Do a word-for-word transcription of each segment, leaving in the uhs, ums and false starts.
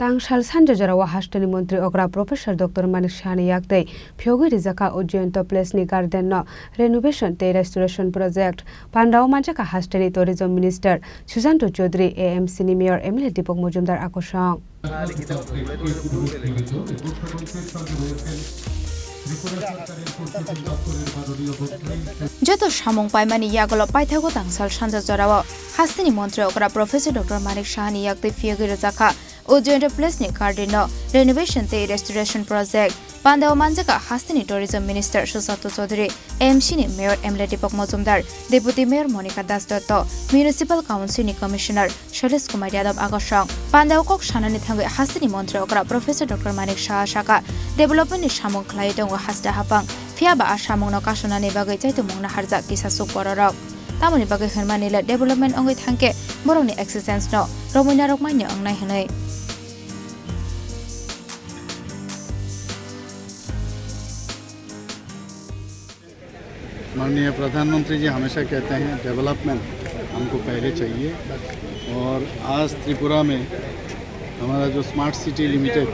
Tangsal sanja jorao hasteni montri okra Professor Doctor Manik Sahani yaktwi phiyogwi rijak kha Ujjayanta Place ni garden no renovation tei restoration project. Pandao manjak kha hasteni Tourism Minister Susanto Chaudhary, A M C ni Mayor M L A Deepak Majumdar akosong. Joto samung paimani yagulo paithago tangsal sanja jorao hasteni montri okra Professor Doctor Manik Sahani yaktwi phiyogwi rijak kha Ujjayanta Place ni garden no renovation tei restoration project. Pandao manjak kha hasteni Tourism Minister Susanto Chaudhary, A M C ni Mayor M L A Deepak Majumdar, Deputy Mayor Monika Das Dotto, Municipal Council ni Commissioner Shailesh Kumar Yadav akosong. Pandao kok sanani thangwi hasteni montri okra Professor Doctor Manik Saha sakha, development ni samung khlaiwi tongo haste haphang, phiyaba a samungno kasonani bagwi chaitumung naharjak kisa suk bororok. Tamoni bagwi hwnmani le development wngwi thangkhe borokni existence no romwi narwkmani wngnai hwnwi. माननीय प्रधानमंत्री जी हमेशा कहते हैं, डेवलपमेंट हमको पहले चाहिए। और आज त्रिपुरा में हमारा जो smart city limited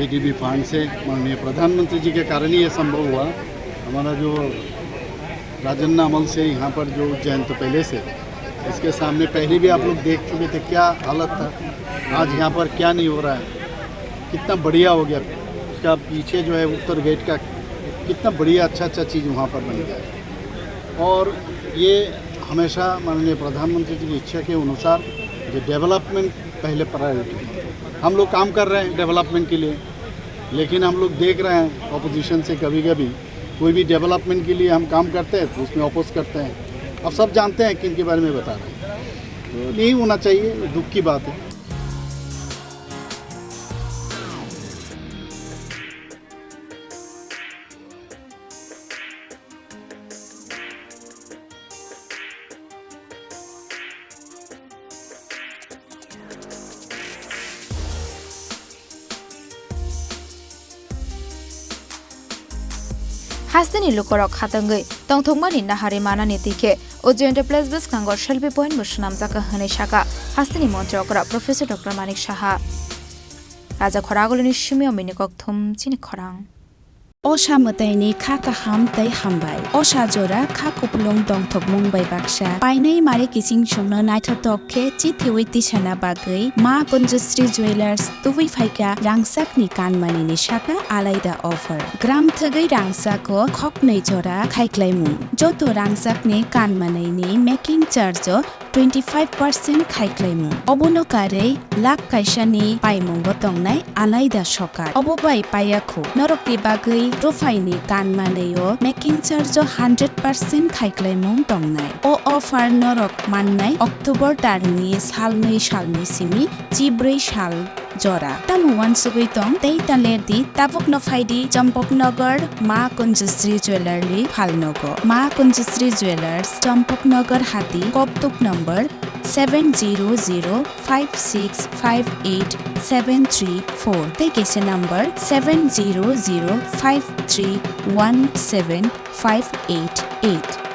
ADB fund से, माननीय प्रधानमंत्री जी के कारण ही ये संभव हुआ। हमारा जो राजन्ना अमल से यहाँ पर जो जयंत पैलेस है, इसके सामने पहले भी आप लोग देख चुके थे क्या हालत था, आज यहाँ पर क्या नहीं हो रहा है, कितना बढ़िया हो गया। उसका पीछे जो है उत्तर गेट का, कितना बढ़िया अच्छा अच्छा चीज़ वहाँ पर बन गया है। और ये हमेशा माननीय प्रधानमंत्री जी की इच्छा के अनुसार जो डेवलपमेंट पहले प्रायोरिटी है। हम लोग काम कर रहे हैं डेवलपमेंट के लिए, लेकिन हम लोग देख रहे हैं अपोजिशन से कभी कभी कोई भी डेवलपमेंट के लिए हम काम करते हैं तो उसमें अपोज करते हैं। अब सब जानते हैं किन के बारे में बता रहे हैं। तो नहीं होना चाहिए, दुख की बात है। Hasteni lukorok khatangwi tongthokmani nahari manani twi khe o Joint Place bwskango selfie point bo swnamjak kha hwnwi sakha hasteni montri okra Professor Doctor Manik Saha. Raja Khoragulini simio mini kokthum chini khorang. Osa mwtaini kha kaham tei hambai. Osa jora kha kupulung dongthokmung bai baksa. Painai mari kiching chwngno naithotok khe chithiwi tisana bagwi Ma Kunjusri Jewellers tubui phaikha rangchakni kanmanini saka alaida offer. Gram thwgwi rangchako khoknwi jora khaiklaimung. Joto rangchakni kanmanini making charge o twenty five percent khaiklaimung. Obono karwi lakh kaisani paimungo tongnai alaida sokar. Obo bai paiya khu norokni bagwi ruphaini kanmanwi o making charge o hundred percent khaiklaimung tongnai. O offer norok mannai October talni salnwi salni simi chibrwi sal jora. Tamo uansugwi tong tei ta ler di, tabukno phai di Champaknagar Ma Kunjusri Jewellery phalnogo. Ma Kunjusri Jewellers, Champaknagar Hati, Koktuk number seven zero zero five six five eight seven three four tei kaisa number seven zero zero five three one seven five eight eight.